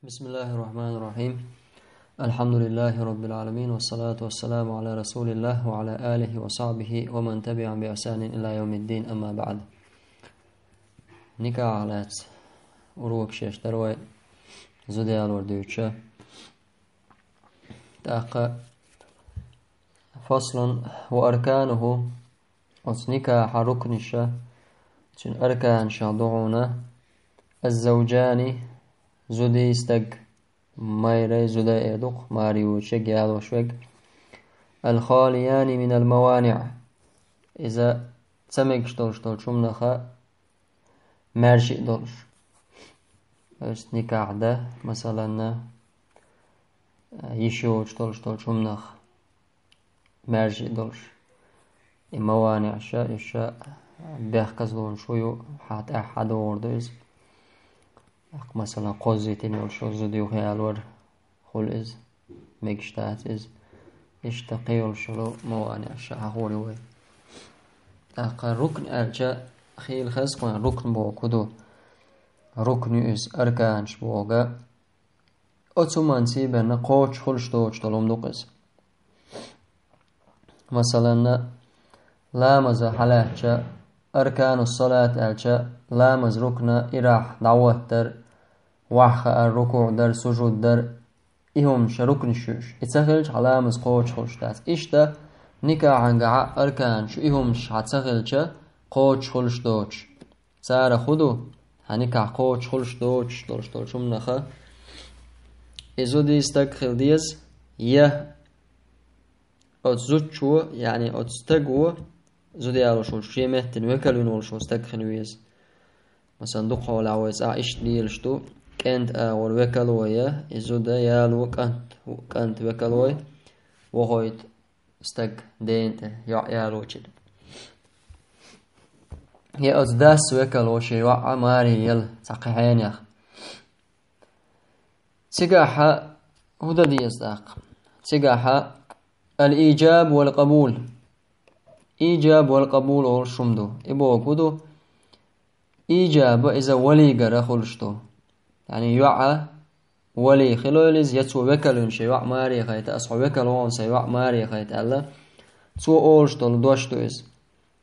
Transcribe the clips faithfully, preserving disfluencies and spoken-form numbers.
بسم الله الرحمن الرحيم. الحمد لله رب العالمين، والصلاة والسلام على رسول الله وعلى آله وصحبه ومن تبعهم بإحسان إلى يوم الدين، أما بعد. Никахьах лаьцна урок шоаш дара вай зуда ялор дуьйцуш. ТӀаккха فصل وأركانه, оцу никахьан рукнаша, цуьнан арканашах ду хьуна: الزوجان, зудий стаг, майрай, зудай эр ду-кх, маре воцуш верг, ялош верг. الخاليان من الموانع, иза ца мегаш долуш долчу хӀуманах маьрша а долуш. Оцу никахь дан, масалан, йиш йоцуш долуш долчу хӀуманах маьрша а долуш. И маваниӀаш, уьш бехказлонаш ю, хьан тӀехь хьан догӀур ду иза. ТӀаккха, масалан, кхоззийтина йолуш йолу зуда юхаялор хуьлу иза, мегаш дац иза. Иштта кхин йолуш йолу маваниӀаш хьахор ю вай. ТӀаккха рукн аьлча, хийла хеза кхуьнан рукн бохург хӀун ду? Рукн ю иза, арканаш бохург. Оцу хӀуманца бен кхочуш хуьлуш доцуш долу хӀума ду-кх иза. Масалан, ламаза хьалаьцча, аркану салат аьлча, ламаз рукна ирахь дӀахӀоттар, вахьа хаар, рукуӀ дар, сужуд дар, и хӀуманаш рукнаш ю уьш. И ца хилча, хьан ламаз кхочуш хуьлуш дац. Иштта никахьангахьа арканаш ю, и хӀуманаш хьан ца хилча, кхочуш хуьлуш доцуш. Царах хӀун ду? Хьан никахь кхочуш хуьлуш доцуш долуш долчу хӀуманах и зудий стаг хила деза, я оцу зудчо, яъни оцу стаго, зуда ялош волчу шен меттана векал вина волуш волу стаг хила веза. Масалан, дукха хьолахь вай цӀахь иштта лелаш ду: кӀентан агӀор векало я, и зуда яло кӀант, кӀант векало я, вохуьйту стаг дена тӀе йоӀ ялочун. Я оцу дас векало шен йоӀ маре яла цхьа кхин хьенех. Цигахь хӀун дан деза тӀаккха? Цигахь الإيجاب والقبول. Ижаб вал къабул олуш хӀума ду. И бохург хӀун ду? Ижаба иза валигара хуьлуш ду. Яъни йоӀа вали хилойла иза, я цо векал вина шен йоӀ маре хайта, аса хьо векал ву хьуна сайн йоӀ маре хайта аьлла, цо олуш долу дош ду иза.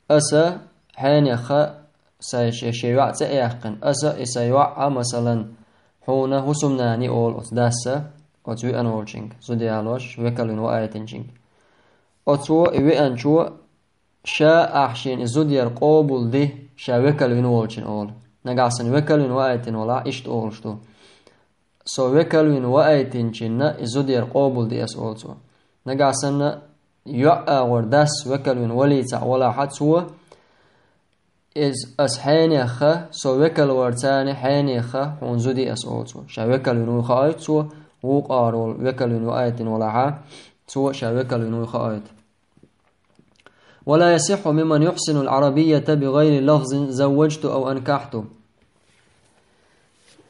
Аса хьенеха сайн шен, шен йоӀ цӀе а яьккхина, аса и сайн йоӀ а, масалан, хьуна хӀусамнана олу оцу дасса, оцу веана волчуьнга, зуда ялош, векал вина ваийтинчуьнга. Оцо и веанчо ша ахь шена и зуда яр къобул ди, ша векал вина волчун олу. Нагахь санна векал вина ваийтина валахь, иштта олуш ду: со векал вина ваийтинчунна и зуда яр къобул ди аса, олу цо. Нагахь санна йоӀ агӀор дас векал вина валийца валахьа цо, иза аса хьенеха, со векал варца хьенеха, хьуна зуда ди аса, олу цо. Ша векал вина вуй хаойту цо, вукху агӀор волу векал вина ваийтина валахьа, цо ша векал вина вуй хаойту. ولا يصح ممن يحسن العربية بغير لفظ زوجت أو أنكحت.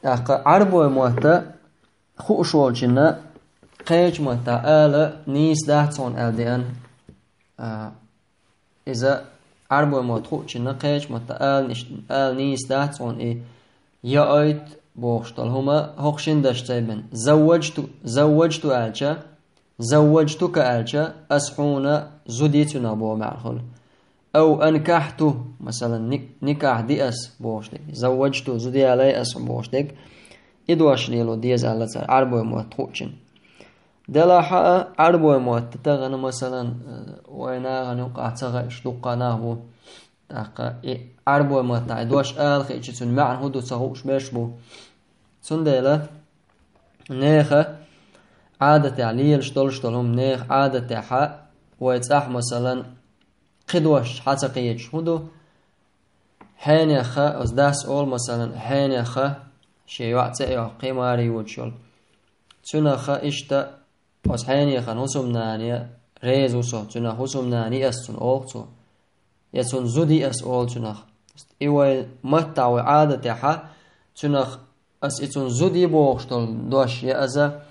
ТӀаккха Ӏарбой мотта хууш волчунна кхечу матта ала нийса дац хьуна аьлла деана. А, иза Ӏарбой мотта хуучунна кхечу матта ала ниш-, ала нийса дац хьуна и яойт бохуш долу хӀума хӀокху шина дашца бен. Завваджту, завваджту аьлча, завваджтука аьлча, ас хьуна зуда ди цуьнах боху маьӀна хуьлу. Ау анкахьту, масалан, ни-, никахь ди ас бохуш дерг. Завваджту, зуда ялай ас хьуна бохуш дерг. И дош лело деза аьлла цара, Ӏарбой мотта хуучун. Делахь а, Ӏарбой мотта тахана, масалан, вай нахана юкъахь ца хаьаш дуккха нах бу. ТӀаккха и Ӏарбой маттахь и дош ала хиъча, цуьнан маьӀна хӀун ду ца хууш берш бу. Цундела нехан Ӏадатехь лелаш долуш долу хӀума, нехан Ӏадатехь вай цӀахь, масалан, кхин дош хьа ца кхеташ хӀун ду? Хьенеха, оцу дас олу, масалан, хьенеха, шен йоӀ цӀе а йоккхий, маре йоцуш йолу. Цуьнаха иштта, оцу хьенехана хӀусамнане реза ву со, цуьнах хӀусамнане ас цунна олу цо. Я цунна зуда ди ас олу цуьнах. И вай маттахь, вай Ӏадатехьа, цуьнах ас и цунна зуда ди бохуш долу дош, я аза,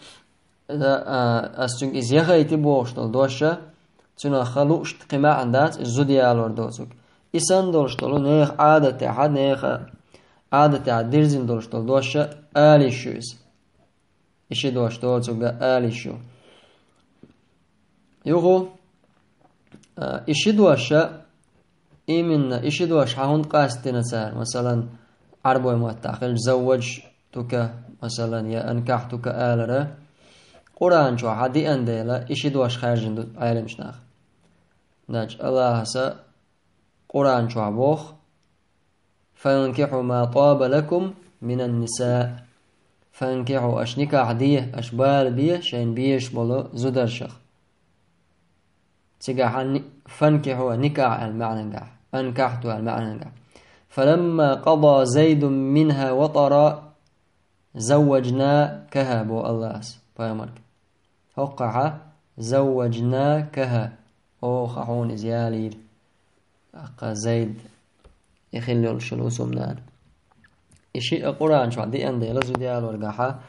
а, ас цуьнга иза яхайти бохуш долу доша, цуьнах ха лууш кхин маьӀна дац, иза зуда ялор доцург. И санна долуш долу нехан Ӏадатехьа, нехан Ӏадатехьа дирзина долуш долу доша ала йиш ю иза. и ши дош доцург ала йиш ю. Юха, а, и ши дош, именно и ши дош хьа хӀунда къастийна цара, масалан, Ӏарбой маттахь хилча, زوجتك, масалан, я أنكحتك алара, Къуръан чохь хьа диъан дела, и ши дош хаьржина ду Ӏеламчу наха. Значит, Аллахьаса Къуръан чохь боху: «فانكحوا ما طاب لكم من النساء». «فانكحوا», аша никахь де, аша бала бе шайна безаш болу зударшах. Цигахь хьан ни-, «فانكحوا» никахь аьлла маьӀнангахь, «أنكحت» аьлла маьӀнангахь. «فلما قضى زيد منها وطرا زوجناكها», бо Аллахьас пайхамарга. ХӀоккхахьа, «زوجناكها», оха хьуна иза ялийра. ТӀаккха Зайд, и хилла йолуш йолу хӀусамнана. И шиъ а Къуръан чохь диъан дела зуда ялоргахьа,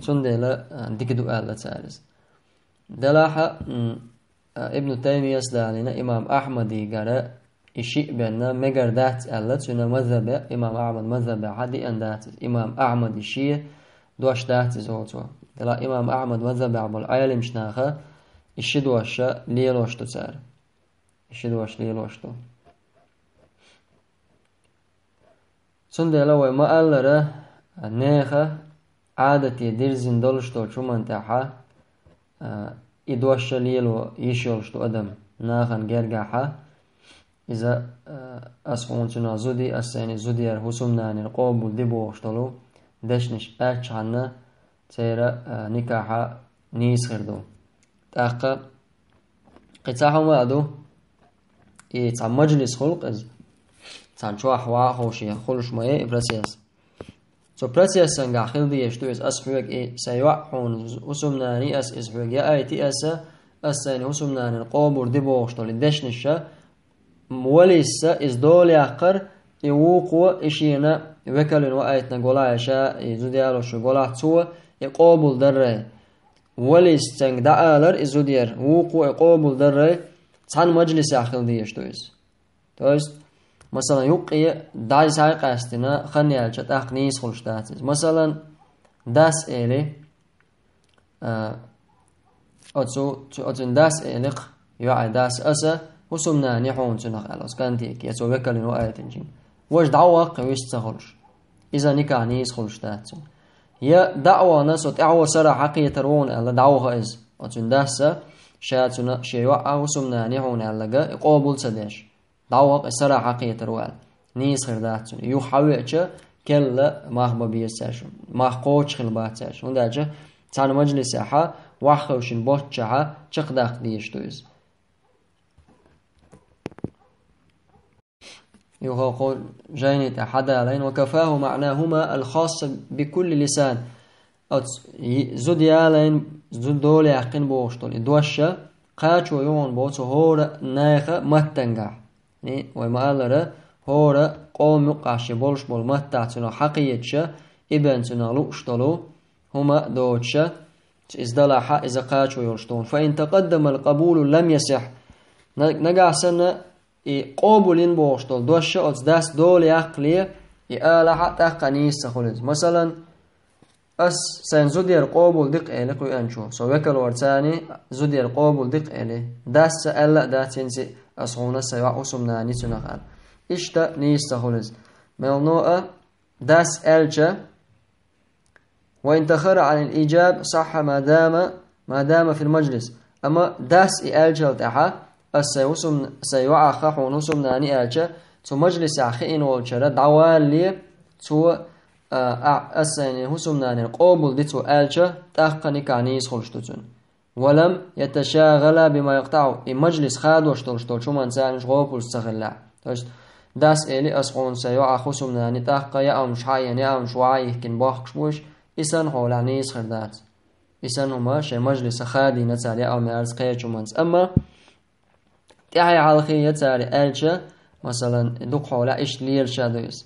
цундела, а, дика ду аьлла цара иза. Делахьа, м, а, Ибн Таймияс далийна имам Ахьмадигара и шиъ бенна мегар дац аьлла, цуьнан мазхабе, имам Ахьмад мазхабехьа диъан дац иза. Имам Ахьмади шен дош дац иза олу цо. Делахь имам Ахьмад мазхабехь болу Ӏеламчу наха и ши дош лелош ду цара. И ши дош лелош ду. Цундела вай ма-аллара, нехан Ӏадате дирзина долуш долчу хӀуманна тӀехьа, а, и дош лело йиш йолуш ду адам нахана гергахьа. Иза, а, ас хьуна цунах зуда ю, ас сайна зуда яр хӀусамнанера къобал ди бохуш долу дешнаш аьлчхьана, церан, а, никахьа нийса хир ду. ТӀаккха кхин цхьа хӀума а ду, и цхьа мажлис хуьлу-кх иза. Цхьана чохь ваха ховший хуьлуш ма ю и процесс. Цу процессангахь хила дезаш ду иза, ас хьоьга и сайн йоӀ хьуна хӀусамнана ю ас, иза хьоьга яайти аса, ас сайна хӀусамнанера къобал ди бохуш долу и дешнаша, валлица иза дола яккхар, и вукхо, и шена векалвина ваийтинарг валахь, ша и зуда ялош верг валахь, цо и къобал даррай. Валлица цуьнга дӀаалар и зуда яр, вукхо и къобал даррай, цхьана мажлисехь хила дезаш ду иза. То есть, масалан, юккъе дӀай схьа а къаьстина, хан яьлча тӀаккха нийса хуьлуш дац иза. Масалан, дас эли, а, оцу, цу, оцуьнан дас элира-кх, йоӀе дас, аса хӀусамнана ю хьуна цунах аьлла, оцу кӀантега, я цо векалвина ваийтинчуьнга. Важа дӀаваха-кх вист ца хуьлуш. Иза никахь нийса хуьлуш дац цуьнан. Я дӀа а вахана, со тӀаьхьо сарахь хьакхетар ву хьуна аьлла, дӀаваха иза. Оцуьнан дас, ша цуьнан шен йоӀа хӀусамнана ю хьуна аьлларг, и къобал ца деш. ДӀаваха и сарахь хьакхетар ву аьлла. Нийса хир дац цуьнан. Юха хьавеача, керла мах бан беза цаьршинна. Мах кхочуш хила бац цаьршинна. ХӀунда аьлча цхьана мажлисехьа, ваха хевшина боццушехьа, чекхдаккха дезаш ду иза. Юха кху жайни тӀехь хьадалайна: «وكفاه معناهما الخاص بكل لسان». Оцу и-, зуда ялайна, зуда дола яьккхина бохуш долу и дош кхачо ю хьуна боху цу хӀора нехан маттангахь. И, вай ма-аллара, хӀора къоман юккъахь шен болуш болу маттахь цунах хьакхеташ, и бен цунах лууш долу хӀума доцуш, иза далахьа, иза кхачо йолуш ду хьуна. «فإن تقدم القبول لم يصح». На-, нагахь санна, и къобал йина бохуш долу дош оцу дас дола яккхале, и алахьа, тӀаккха нийса ца хуьлу иза. Масалан, ас сайн зуда яр къобал ди-кх эли кхуьанчо, со векалвар царний зуда яр къобал ди-кх эли, дас ца аьлла а дац хӀинца, ас хьуна сайн йоӀа хӀусамнана ю цунах аьлла. Иштта нийса ца хуьлу иза. Мел но а, дас аьлча, «وإن تأخر عن الإيجاب صح ما دام، ما دام في المجلس». Амма дас и аьлчал тӀаьхьа, ас сайн хӀусам-, сайн йоӀах хьуна хӀусамнана ю аьлча, цу мажлисехь хиъна волчара дӀавалале, цо, а, а, ас сайна хӀусамнанера къобал ди цо аьлча, тӀаккха никахь нийса хуьлуш ду цуьнан. «ولم يتشاغلا بما يقطعه». И мажлис хадош долуш долчу хӀуманца уьш гӀопалуш ца хиллехь. То есть, дас эли, ас хьуна сайн йоӀах хӀусамнана ю, тӀаккха яамаш хьаена, яамаш ваха йихкина бохкуш бу уьш, и санна хьолехь нийса хир дац. И санна хӀума шайн мажлиса хадийна цара яамаьрца кхечу хӀуманца. Амма тӀаьхье хьалхе я цара аьлча, масалан, дукха хьолехь иштта лелаш а ду иза.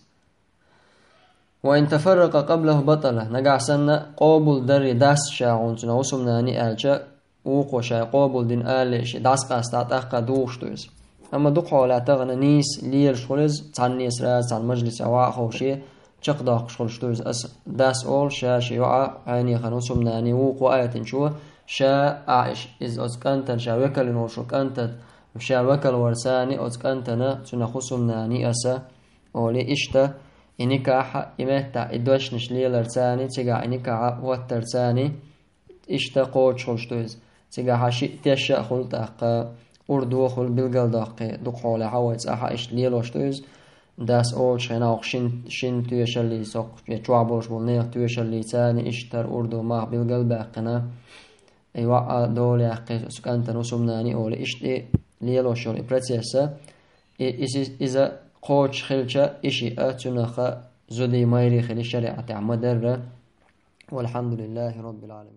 «وإن تفرق قبله بطل». Нагахь санна къобал дарре дас ша хьуна цунах хӀусамнана ю аьлча, вукхо шайн къобал дина алале ши дӀасакъаста тӀаккха духуш ду иза. Амма дукха хьолехь тахана нийса лелаш хуьлу иза, цхьанне сразу цхьана мажлисехь ваха ховше, чекхдоккхуш хуьлуш ду иза. Ас дас олу ша шен йоӀа хьенехана хӀусамнани вукхо аятинчо, ша ахь иза оцу кӀантана, ша векалвина волуш волу кӀантана, ша векал варцани оцу кӀантана, цуьнан хӀусамнани аса, олий иштта, и никахь, и меттахь, и дешнаш леларцани, цигахь и никахь хӀоттарцани, иштта кхочушхуьлуш ду иза. Цигахь шиъ тешша а хуьлу тӀаккха, урдо а хуьлу билгалдоккхий, дукха хьолехь а вай цӀахь а иштта лелош ду иза. Дас олучу хенахь шин, шин тоьшаллий, со я чохь болуш болу нехан тоьшаллий царна иштта хӀара урдо мах билгал а баьккхина, и йоӀа дола яьккхи, оцу кӀантана хӀусамнани олий, иштта и лелош йолу и процесса, и, иза, иза кхочуш хилча, и шиъ а цуьнан зудий майрий хили шариӀатехь ма-дарра. Валхьамдулиллахи Роббил Ӏаламин.